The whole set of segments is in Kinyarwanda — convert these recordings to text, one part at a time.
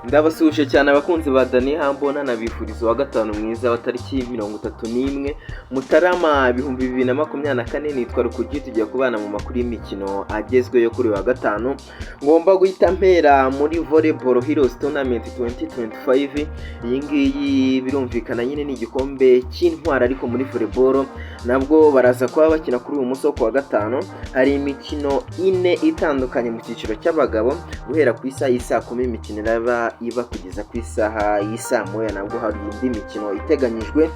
Ndabasuhuje cyane abakunzi ba Dani Hambona, nabifuriza uwa gatanu mwiza wa tariki 31 Mutarama 2024. Nitwa Rukugi, tugiye kubana mu makuru y'imikino agezweho kuri uyu wa gatanu. Ngomba guhita mpera muri Volleyball Heroes Tournament 2025. Iyi ngiyi birumvikana nyine ni igikombe cy'intwari, ariko muri volleyball nabwo baraza kuba bakina kuri uyu munsi wo kuwa gatanu. Hari imikino ine itandukanye mu cyiciro cy'abagabo. Guhera ku isaha y'isaa 10 imikino iraba iba, kugeza ku isaha y'isaa 1 nabwo hari indi mikino iteganyijwe.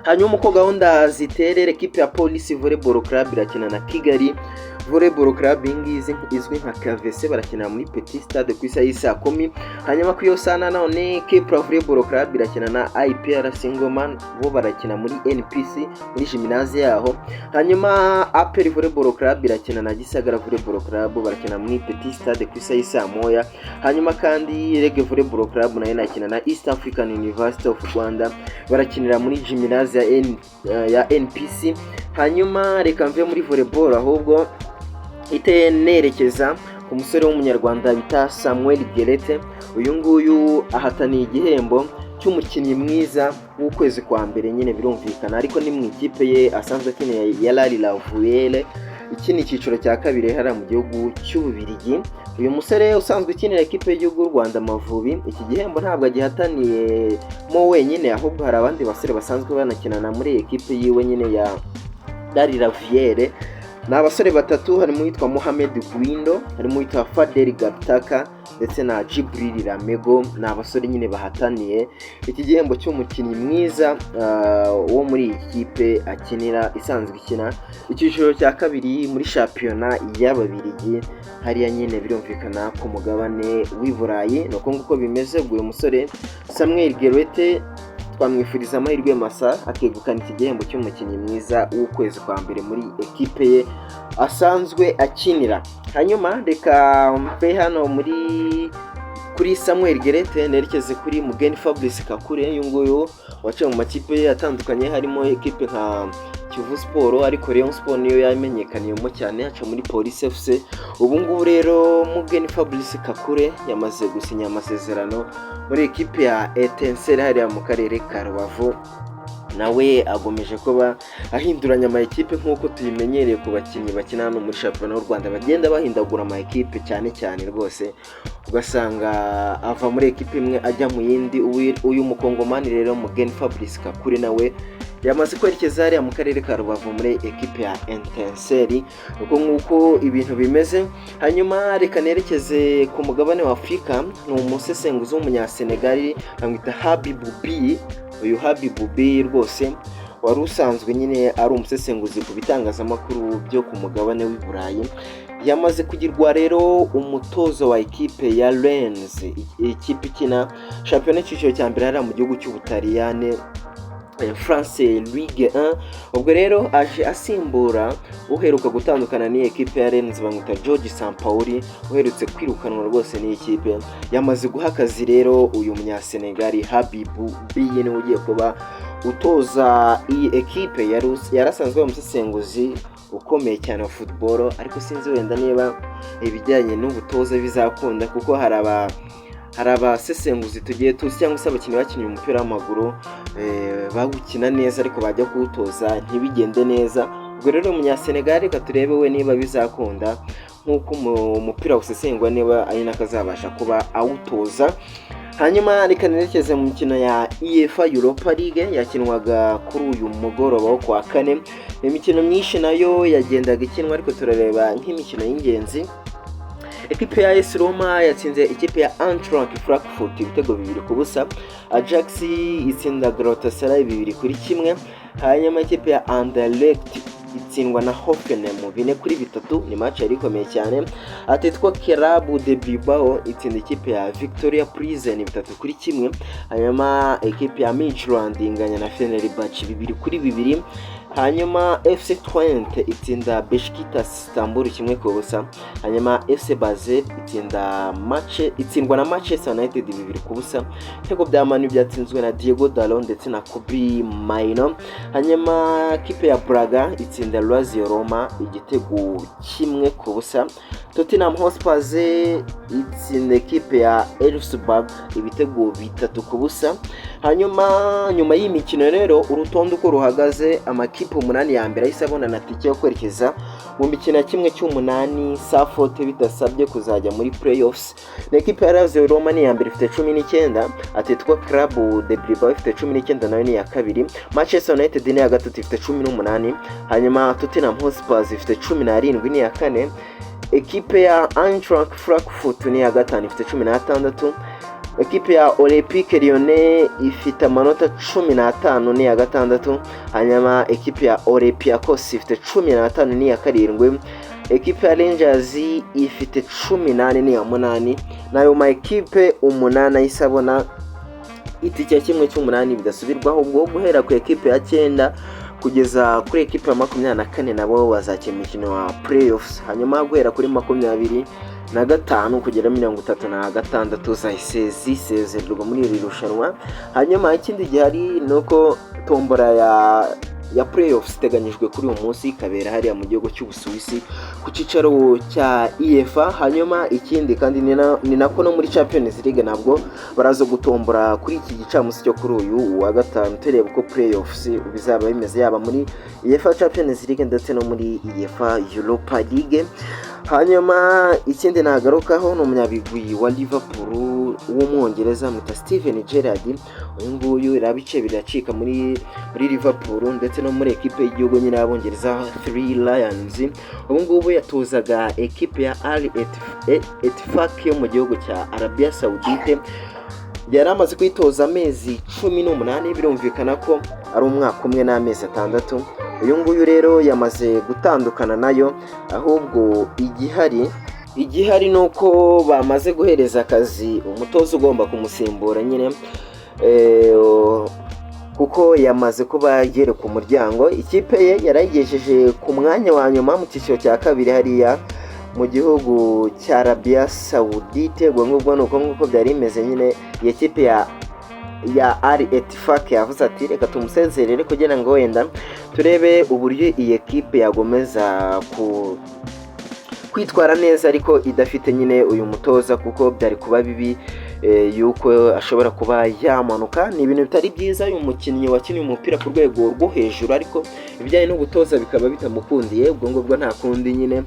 Hanyuma uko gahunda ziterera, ekipe ya Polisi Volleyball Club irakina na Kigali Volleyball Club, iyi ngiyi izwi nka KVC, barakina muri Petit Stade ku isaha y'isaa 10. Hanyuma ku iyo saha nanone Kepler Volleyball Club irakina na IPRC Ngoma, bo barakina muri NPC, muri gymnase yaho. Hanyuma APR Volleyball Club irakina na Gisagara Volleyball Club, barakina muri Petit Stade ku isaha y'isaa 1. Hanyuma kandi REG Volleyball Club nayo inakina na East African University of Rwanda, barakinira muri gymnase ya NPC. Hanyuma reka mve muri volleyball, ahubwo ite nerekeza ku musore w'Umunyarwanda bita Samuel Gueulette. Uyu nguyu ahataniye igihembo cy'umukinnyi mwiza w'ukwezi kwa mbere nyine birumvikana, ariko ni mu ikipe ye asanzwe akinira ya Lar Lavuele, iki ni icyiciro cya kabiri hariya mu gihugu cy'Ububirigi. Uyu musore usanzwe ukinira ikipe y'igihugu y'u Rwanda Amavubi, iki gihembo ntabwo agihataniyemo wenyine, ahubwo hari abandi basore basanzwe banakinana muri ekipe yiwe nyine ya Lar Lavuele. Ni abasore batatu, harimo uwitwa Mohamed Guindo, harimo uwitwa Fadel Gabtaka ndetse na Jibril Lamego. Ni abasore nyine bahataniye iki gihembo cy'umukinnyi mwiza wo muri iyi kipe akinira, isanzwe ikina icyiciro cya kabiri muri shampiyona y'Ababirigi, hariya nyine birumvikana ku mugabane w'i Burayi. Ni uko nguko bimeze. Ubwo uyu musore Samuel Gueulette twamwifuriza amahirwe masa, akegukana iki gihembo cy'umukinnyi mwiza w'ukwezi kwa mbere muri ekipe ye asanzwe akinira. Hanyuma reka mve hano muri kuri Samuel Gueulette, nerekeze kuri Mugheni Fabrice Kakule. Uyu nguyu waciye mu makipe ye atandukanye, harimo ekipe nka Kiyovu Sport, ariko Rayon Sport niyo yamenyekaniyemo cyane, aca muri Police FC. Ubu ngubu rero Mugheni Fabrice Kakule yamaze gusinya amasezerano muri ekipe ya Etincelle hariya mu karere ka Rubavu. Nawe agomeje kuba ahinduranya ama ekipe nk'uko tuyimenyereye ku bakinnyi bakina hano muri shampiyona y'u Rwanda, bagenda bahindagura ama ekipe cyane cyane rwose, ugasanga ava muri ekipe imwe ajya mu yindi. Uyu mukongomani rero Mugheni Fabrice Kakule nawe yamaze kwerekeza hariya mu karere ka Rubavu muri ekipe ya Etincelle. Uko nguko ibintu bimeze. Hanyuma reka nerekeze ku mugabane wa Afurika. Ni umusesenguzi w'Umunyasenegali bamwita Habibou Beye. Uyu Habibou Beye rwose wari usanzwe nyine ari umusesenguzi ku bitangazamakuru byo ku mugabane w'i Burayi, yamaze kugirwa rero umutozo wa ekipe ya Rennes, ikipe ikina shampiyona y'icyiciro cya mbere hariya mu gihugu cy'Ubutaliyane, France Ligue 1. Ubwo rero aje asimbura uheruka gutandukana n'iyi ekipe ya Rennes, bamwita Jorge Sampaoli, uherutse kwirukanwa rwose n'iyi kipe. Yamaze guha akazi rero uyu Munyasenegali Habibou Beye, niwe ugiye kuba utoza iyi ekipe. Yarasanzwe ari umusesenguzi ukomeye cyane wa football, ariko sinzi wenda niba ibijyanye n'ubutoza bizakunda, kuko hari abasesenguzi tugiye tuzi cyangwa se abakinnyi bakinnye umupira w'amaguru bawukina neza, ariko bajya kuwutoza ntibigende neza. Ubwo rero Umunyasenegali, reka turebe we niba bizakunda nk'uko umupira usesengwa, niba ari nako azabasha kuba awutoza. Hanyuma reka nerekeze mu mikino ya UEFA Europa League yakinwaga kuri uyu mugoroba wo kuwa kane. Imikino myinshi nayo yagendaga ikinwa, ariko turareba nk'imikino y'ingenzi. Ekipe ya AS Roma yatsinze ikipe ya Eintracht Frankfurt ibitego 2-0. Ajax itsinda Galatasaray 2-1. Hanyuma ikipe ya Anderlecht itsindwa na Hoffenheim 4-3, ni match yari ikomeye cyane. Atletico Club de Bilbao itsinda ikipe ya Victoria Plzen 3-1. Hanyuma ekipe ya Midtjylland inganya na Fenerbahce 2-2. Hanyuma FC Twente itsinda Besiktas Istanbul 1-0. Hanyuma FC Basel itsinda match itsindwa na Manchester United 2-0. Ibitego bya Man U byatsinzwe na Diogo Dalot ndetse na Kobbie Mainoo. Hanyuma kipe ya Braga itsinda Lazio Roma igitego 1-0. Tottenham Hotspur itsinda ekipe ya Elfsborg ibitego 3-0. Hanyuma nyuma y'imikino rero, urutonde uko ruhagaze, amakipe umunani ya mbere ahise abona na tike yo kwerekeza mu mikino ya 1/8 safote bidasabye kuzajya muri playoffs ni ekipe ya Lazio Roma ni iya mbere ifite 19, Atletico Club de Bilbao ifite 19 nayo ni iya kabiri, Manchester United ni iya gatatu ifite 18, hanyuma Tottenham Hotspur ifite 17 ni iya kane, ekipe ya Eintracht Frankfurt ni iya gatanu ifite 16, ekipe ya Olympique Lyonnais ifite amanota 15 ni iya gatandatu, hanyuma ekipe ya Olympiacos ifite 15 ni iya karindwi, ekipe ya Rangers ifite 14 ni iya munani. Nayo ma ekipe umunani ahise abona itike ya 1/8 bidasubirwaho. Ubwo guhera ku ekipe ya cyenda kugeza kuri ekipe ya 24 nabo bazakina umukino wa playoffs. Hanyuma guhera kuri 25 kugera 36 zahise zisezererwa muri iri rushanwa. Hanyuma ikindi gihari ni uko tombora ya playoffs iteganyijwe kuri uyu munsi, ikabera hariya mu gihugu cy'Ubusuwisi ku cyicaro cya UEFA. Hanyuma ikindi kandi ni nako no muri Champions League nabwo baraza gutombora kuri iki gicamunsi cyo kuri uyu wa gatanu, tureba uko playoffs bizaba bimeze yaba muri UEFA Champions League ndetse no muri UEFA Europa League. Hanyuma ikindi nagarukaho ni umunyabigwi wa Liverpool w'Umwongereza mwita Steven Gerrard. Uyu nguyu irabice biracika muri Liverpool ndetse no muri ekipe y'igihugu nyine y'Abongereza, Three Lions. Ubu ngubu yatozaga ekipe ya Al Ettifaq yo mu gihugu cya Arabia Saudite. Yari amaze kwitoza amezi 18, birumvikana ko ari umwaka umwe n'amezi 6. Uyu nguyu rero yamaze gutandukana nayo, ahubwo igihari ni uko bamaze guhereza akazi umutoza ugomba kumusimbura nyine, kuko yamaze kuba yereka umuryango. Ikipe ye yarayigejeje ku mwanya wa nyuma mu cyiciro cya kabiri hariya mu gihugu cya Arabia Saudite. Ubwo ngubwo ni uko nguko byari bimeze nyine. Iyi kipe ya Al Ettifaq yavuze ati: "Reka tumusezerere kugira ngo wenda turebe uburyo iyi ekipe yagomeza ku kwitwara neza ariko idafite nyine uyu mutoza, kuko byari kuba bibi yuko ashobora kuba yamanuka." Ni ibintu bitari byiza, uyu mukinnyi wakiniye umupira ku rwego rwo hejuru ariko ibijyanye n'ubutoza bikaba bitamukundiye. Ubwo ngubwo nta kundi nyine,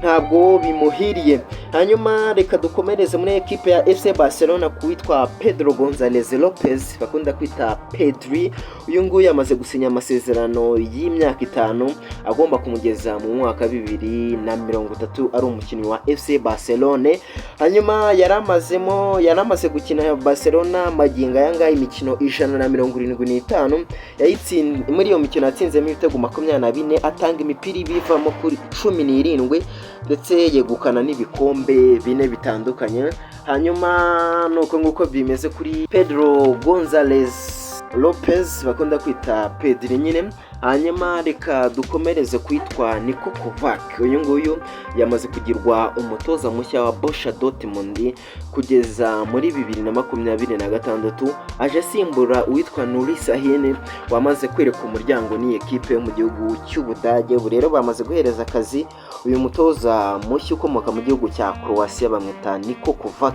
ntabwo bimuhiriye. Hanyuma reka dukomereze muri ekipe ya FC Barcelona ku witwa Pedro Gonzalez Lopez bakunda kwita Pedri. Uyu nguyu yamaze gusinya amasezerano y'imyaka 5 agomba kumugeza mu mwaka wa 2030 ari umukinnyi wa FC Barcelone. Hanyuma yari amaze gukina Barcelona magingo aya ngaya imikino 175. Muri iyo mikino yatsinzemo ibitego 24, atanga imipira ibivamo kuri 17, ndetse yegukana n'ibikombe bine bitandukanye. Hanyuma nuko nguko bimeze kuri Pedro Gonzalez Lopez bakunda kwita Pedri nyine. Hanyuma reka dukomereze kwitwa Niko Kovac. Uyu nguyu yamaze kugirwa umutoza mushya wa Borussia Dortmund kugeza muri 2026, aje asimbura uwitwa Nuri Sahin wamaze kwereka umuryango n'iyi ekipe yo mu gihugu cy'Ubudage. Ubu rero bamaze guhereza akazi uyu mutoza mushya ukomoka mu gihugu cya Croatia bamwita Niko Kovac.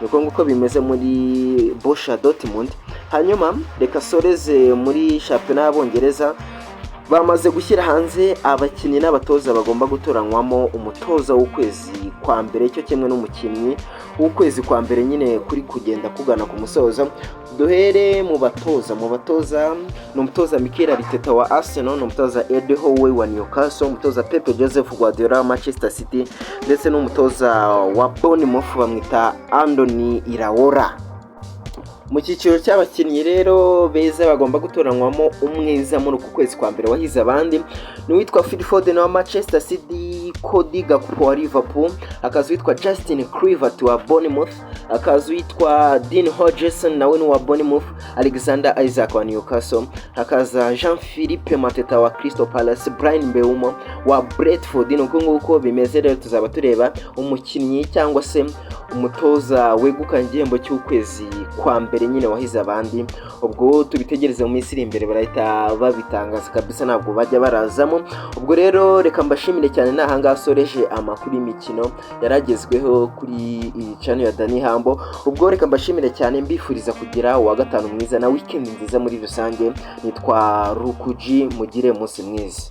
Niko nguko bimeze muri Borussia Dortmund. Hanyuma reka soreze muri shampiyona y'Abongereza. Bamaze gushyira hanze abakinnyi n'abatoza bagomba gutoranywamo umutoza w'ukwezi kwa mbere cyo kimwe n'umukinnyi w'ukwezi kwa mbere nyine kuri kugenda kugana ku musozo. Duhere mu batoza. Mu batoza ni umutoza Mikel Arteta wa Arsenal, ni umutoza Eddie Howe wa Newcastle, umutoza Pep Joseph Guardiola wa Manchester City, ndetse n'umutoza wa Bournemouth bamwita Andoni Iraola. Mu cyiciro cy'abakinnyi rero beza bagomba gutoranywamo umwiza muri uku kwezi kwa mbere wahize abandi ni uwitwa Phil Foden wa Manchester City, Cody Gakpo wa Liverpool, hakaza uwitwa Justin Kluivert wa Bournemouth, hakaza uwitwa Dean Huijsen, nawe ni uwa Bournemouth, Alexander Isak wa Newcastle, hakaza Jean Philippe Mateta wa Crystal Palace, Bryan Mbeumo wa Brentford. Ni uko nguko bimeze rero, tuzaba tureba umukinnyi cyangwa se umutoza wegukanye igihembo cy'ukwezi kwa mbere nyine wahize abandi. Ubwo tubitegereze, mu minsi iri imbere barahita babitangaza kabisa, ntabwo bajya barazamo. Ubwo rero reka mbashimire cyane, ni ahangaha asoreje amakuru y'imikino yaragezweho kuri iyi channel ya Dani Hambo. Ubwo reka mbashimire cyane, mbifuriza kugira uwa gatanu mwiza na weekend nziza muri rusange. Nitwa Rukuji, mugire umunsi mwiza.